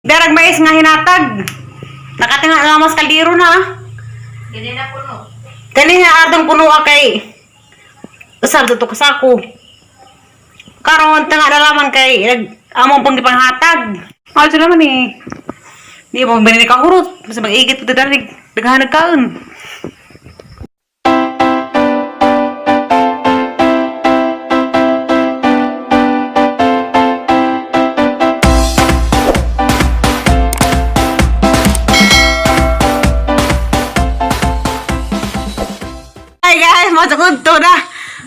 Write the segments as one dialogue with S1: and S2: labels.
S1: Darag mais nga hinatag. Nakatinga nga mas kaldero na.
S2: Gini na puno.
S1: Kani nga atong puno kay usab to kasako. Karon tanga nalaman kay nag among pang gipanghatag. Ano naman eh. Di mo binili ka hurot. Basta mag-igit pa darig. Daghan kaon. Hi guys, masakot to na.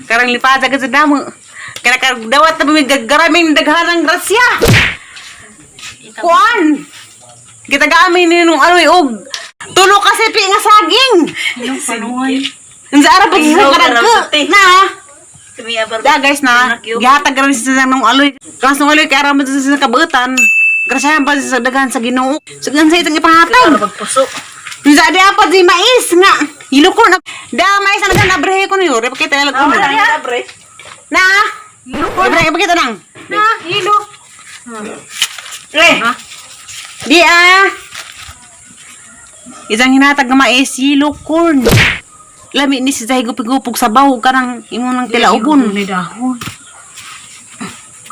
S1: Karang lipada ka sa damo. Kaya dawat na bumig garaming daghanang grasya. Kuan! Kita gamin ni nung aloy og tulo kasi pi nga saging. Unsa ara pa sa karag na. Da guys na, gihatag ron sa nung aloy. Kas nung aloy kay ara man sa kabutan. Grasyahan pa sa daghan sa Ginoo. Sugan sa itong ipangatag.
S2: Pagpuso.
S1: Unsa di apa di mais nga. Iloko na. Da mais na daghan abrehe ko niyo. Repakita na lang ko.
S2: Abre.
S1: Na. Abre ipakita nang.
S2: Na, hilo.
S1: Eh. Di ah. Isang hinatag nga mais, yellow corn. Lami ni si Zay gupig-gupog sa baho kanang imo nang tilaubon.
S2: Ni dahon.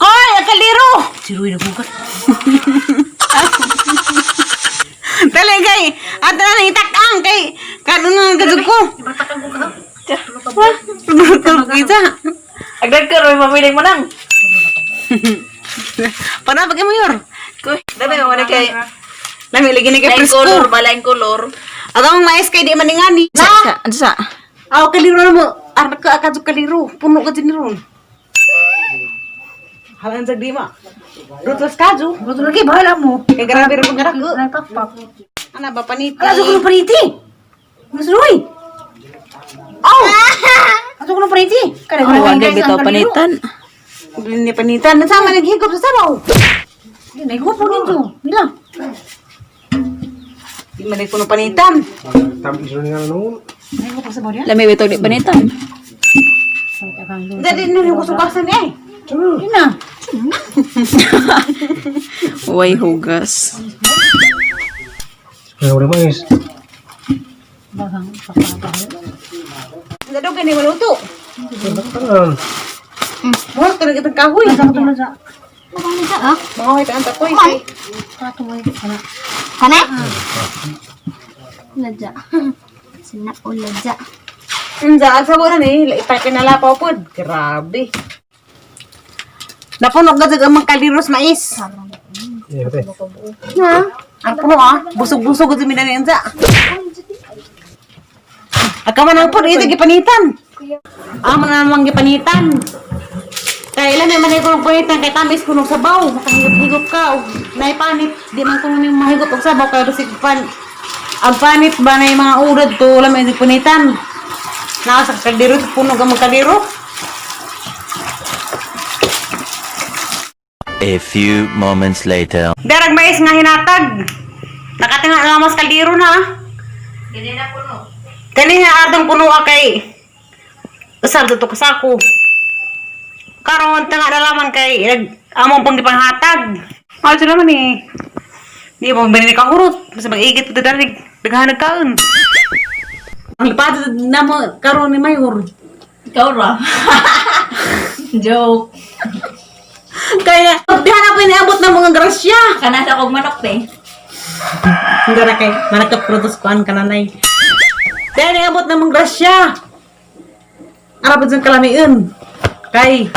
S1: Hoy, ang kaliro!
S2: Siruy na bukas.
S1: Dali kay, ato na itakang kay karon na gadug ko.
S2: Ibatakan ko ka.
S1: Kita.
S2: Agdag ka roy mamiling mo nang.
S1: Para pag mo yor.
S2: Kuy, dami mo na kay.
S1: Lami lagi ni kay
S2: Lain
S1: presko.
S2: color ba lain color?
S1: Atong mais kay di maningani. Na.
S2: Ano sa?
S1: Aw kaliro na mo. Arna ka akadto kaliro. Puno ka din ron. Halan sa di ma. Rutlas kajo.
S2: Buto lagi bahala mo.
S1: Kay grabe ra pang karako.
S2: Pakpak.
S1: Ana ba paniti?
S2: Ala ko paniti. Masuroy.
S1: Aw!
S2: Ato ko paniti. Kada
S3: Oh, wag bitaw panitan.
S1: Ni panitan nasama naghigop sa sabaw.
S2: Nahigop po nito. Mila.
S1: Di man kuno panitan.
S4: Tamis na nga noon.
S2: Nahigop sa bawah.
S3: Lami bitaw di panitan.
S1: Dadi nung kusukasan eh.
S2: Ina.
S3: Way hugas.
S4: Kaya wala mais.
S1: Dado gani maluto.
S4: Tangan.
S1: Mo ka kitang kahoy. Mga ito ang takoy kay.
S5: Kana? Ladya. Sina o ladya.
S1: Unsa ang sabo na ni, ipay pinalapaw pod. Grabe. Napuno ka ang mga kaliros mais.
S4: Yeah, ate.
S1: Na. Ang puno ah, busog-busog gud mi dani unsa. Aka man ang puno ito gipanitan. Amo na namang gipanitan. Kay ilan man ko ng panitan kay tamis kuno sabaw, makahigop-higop ka og naipanit, di man kuno nimo mahigop og sabaw kay basig pan. Ang panit ba na yung mga urad to wala may panitan. Naa sa kaldero, puno ka mga kaldero.
S6: A few moments later.
S1: Darag mais nga hinatag. Nakatinga nga mas kaldero na.
S2: Gini na puno.
S1: Kani nga atong puno kay usab to kasako. Karon tanga nalaman kay nag among pang gipanghatag. Ano naman eh. Di mo binili ka hurot. Basta mag-igit pa darig. Daghan kaon. Ang lipad na mo karon ni Mayor.
S2: Ikaw ra. Joke.
S1: Kaya diha na po iniabot ng mga grasya.
S2: Kana sa kog manok te.
S1: Hindi na kay managka-produce kuan ka nanay. Diha niabot ng mga grasya. Arapod sa kalamiun. Kay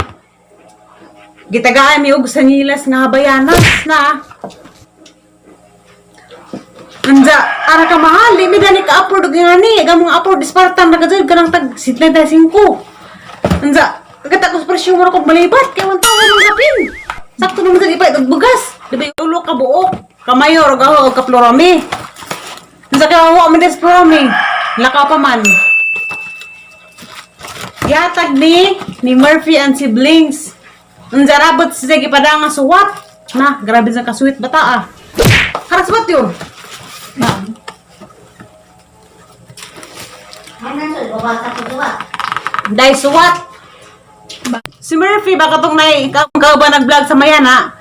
S1: gitagaan mi og sangilas nga habayanas na. Unsa ara ka mahal, di mi dani ka afford og ngani, gamong afford Spartan ra ka jud kanang tag 75. Unsa katagos presyo mo ra kog malibat kay 1,000 ang kapin. Sakto naman sa ipait og bugas. Di ba ulo ka buok, kamayor og aho og kaplorami. Unsa kay wa man des plorami. Lakaw pa man. Yatag ni Murphy and siblings. Unsa rabot siya gipadanga suwat. Na, grabe sa kasuwit bata ah. Haras bat yun. Dai suwat. Si Murphy baka tong nay ikaw ba nag-vlog sa Mayana?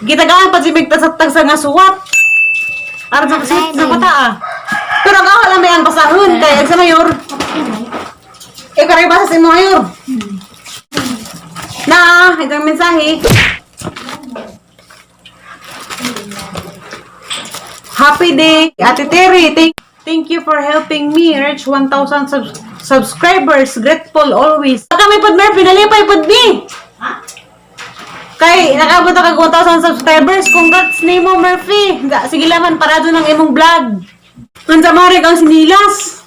S1: Gitagaan pa si Migta sa tagsa nga suwat. Aron sa kasuwat sa bata ah. Pero ang awa lang may ang basahon kay ang sa mayor. Eh karay basa sa imo mayor. Na, itong mensahe. Happy day, Ate Terry. Thank you for helping me reach 1,000 subscribers. Grateful always. Kami pod Murphy, nalipay pod mi. Kay nakabot na kag 1,000 subscribers. Congrats nimo Murphy. Sige laman parado ng imong vlog. Unsa man ang sinilas.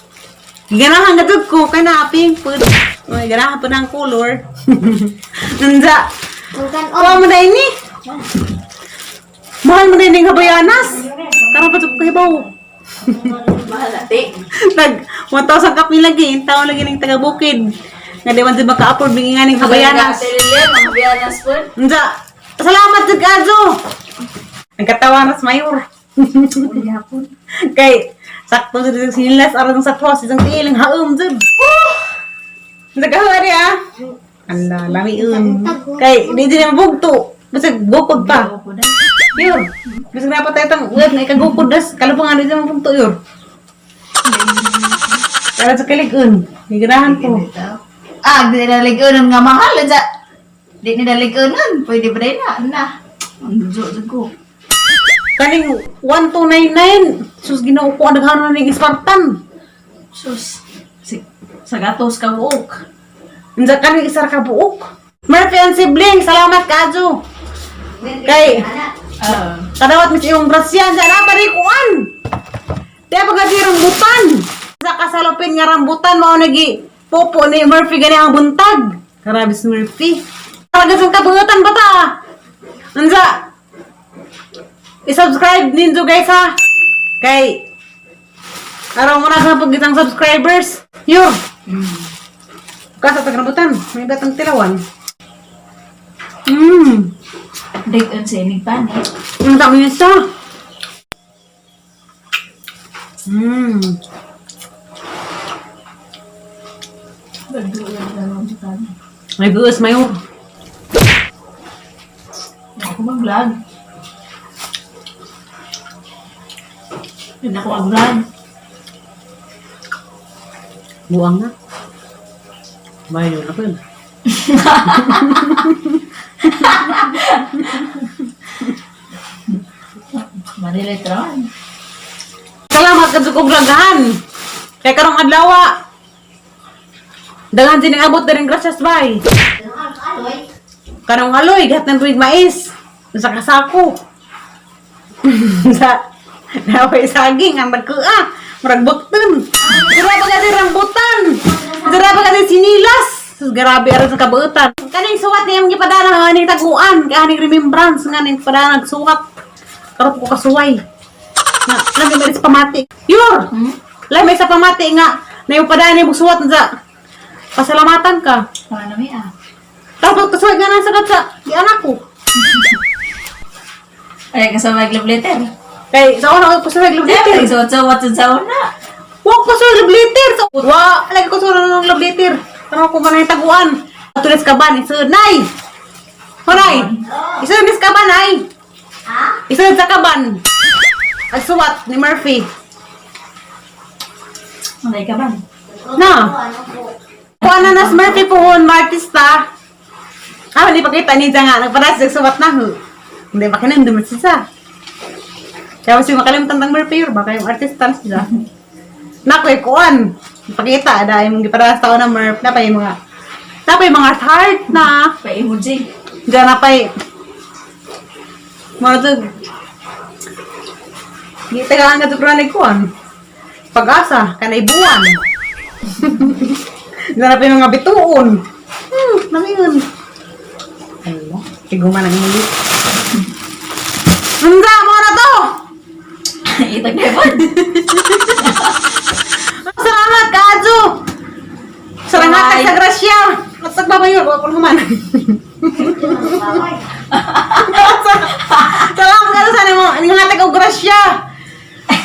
S1: Ganahan ka jud ko kay naaping pud. Uy, ganahan pud ang color. Unsa?
S5: Bukan
S1: Kuha mo na ini. Mahal mo na ini nga habayanas. Karon pa jud ko kahibaw.
S2: Mahal ate.
S1: Nag 1,000 kapin lagi, taon lagi ning taga bukid. Nga di man jud maka-afford bingi nga ning habayanas.
S2: Ate Lilian, mga habayanas po.
S1: Unsa? Salamat jud kaadyo. Nagkatawa na sa mayor. Kay sakto jud ang sinilas aron sa tuwas isang tiiling haom jud. Nagawa ah. Ala, lami un. Kay di jud mabugto. Bisag gukod pa. Yur. Bisag dapat tayo tang ugat nga ikagukod das kalupang ano di mabugto yur. Para sa kalig-un. Giganahan ko.
S2: Ah, di na ligunan nga mahal. Sa, di na ligunan. Pwede ba na? Na. Ang duzo ko.
S1: Kaning 1299. Sus Ginoo ko ang daghan na ning Spartan.
S2: Sus. Si, sa gatos ka buok.
S1: Unsa kaning isa ra ka buok. Murphy and sibling, salamat kaadyo. Kay
S2: Ah.
S1: kadawat mis imong grasya sa laban kuan. Di pa gadi rambutan. Sa kasalupin nga rambutan mao nagi popo ni Murphy gani ang buntag. Grabe si Murphy. Talaga sa kabuutan bata. Unsa? I-subscribe ninyo guys ha. Kay araw mo na sa pagitang subscribers. Yur. Kasa tag rambutan, may batang tilawan.
S2: Dig-un sa ining panit.
S1: Ang dami niya siya. May buwas mayor.
S2: Ako mag-vlog. Hindi ako mag-vlog.
S1: Buang na. Mayor na pa.
S2: Mariletron.
S1: Salamat ka kong lagahan. Kay karong adlaw. Daghan sining abot na rin gracias bay. Karong aloy, gat ng tuwig mais. Sa kasako. Sa naway saging ang nagkuha. Murag bukton. Dira pa kasi rambutan. Dira pa kasi sinilas. Sus, grabe aron sa kabuutan. Kaning suwat niyang gipadala nga aning taguan, kay aning remembrance nga aning padala nagsuwat. Karot ko kasuway. Nga, lami may sa pamati. Yor! Lami sa pamati nga, na yung padala ni suwat sa pasalamatan ka.
S2: Mga nami ah.
S1: Tapos kasuway nga na sa katsa, di anak ko.
S2: Ay, kasama love letter.
S1: Kay sa una ko kasuway love letter.
S2: Siyempre, suwat-suwat sa una.
S1: Wa ko sa love letter. So, wa lagi ko sa ng love letter. Tama ko man ang taguan. Tulis ka ba ni Sir Nay? Horay. Isa ni ka ba nay? Isa sa kaban. Ang suwat ni Murphy.
S2: Malay ka ba?
S1: Na. Kuha na nas Murphy puhon, martista. Ah, hindi pa kita niya nga. Nagparas sa suwat na ho. Hindi pa kinang siya. Kaya kasi makalimutan ng Murphy, or baka yung artista na siya. Nakoy, kuan. Pakita, dahil mong giparas tao na Murph. Napay yung mga, napay mga heart na.
S2: Pa-emoji.
S1: Diyan napay, mga to, di tagaan ka to kuan. Pag-asa, kanay buwan. Diyan napay mga bituon. Nami yun. Ay, tiguma ng muli. Unsa mo na to!
S2: Itag na yun.
S1: Salamat, Kaadyo! Salamat
S2: Bye.
S1: sa grasya! At sa babayo, wala ko naman. Salamat ka sa nimo, ang hatag og grasya.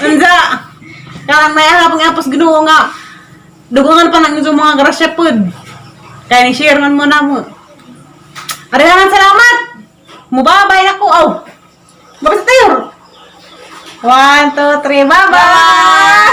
S1: Unsa? Karang may hapon apos Ginoo nga. Dugangan pa nang inyong mga grasya pud. Kaya ni share man mo na mo. Arihanan salamat. Mubabay na ko aw. Bye tayo. One, two, three, bye-bye!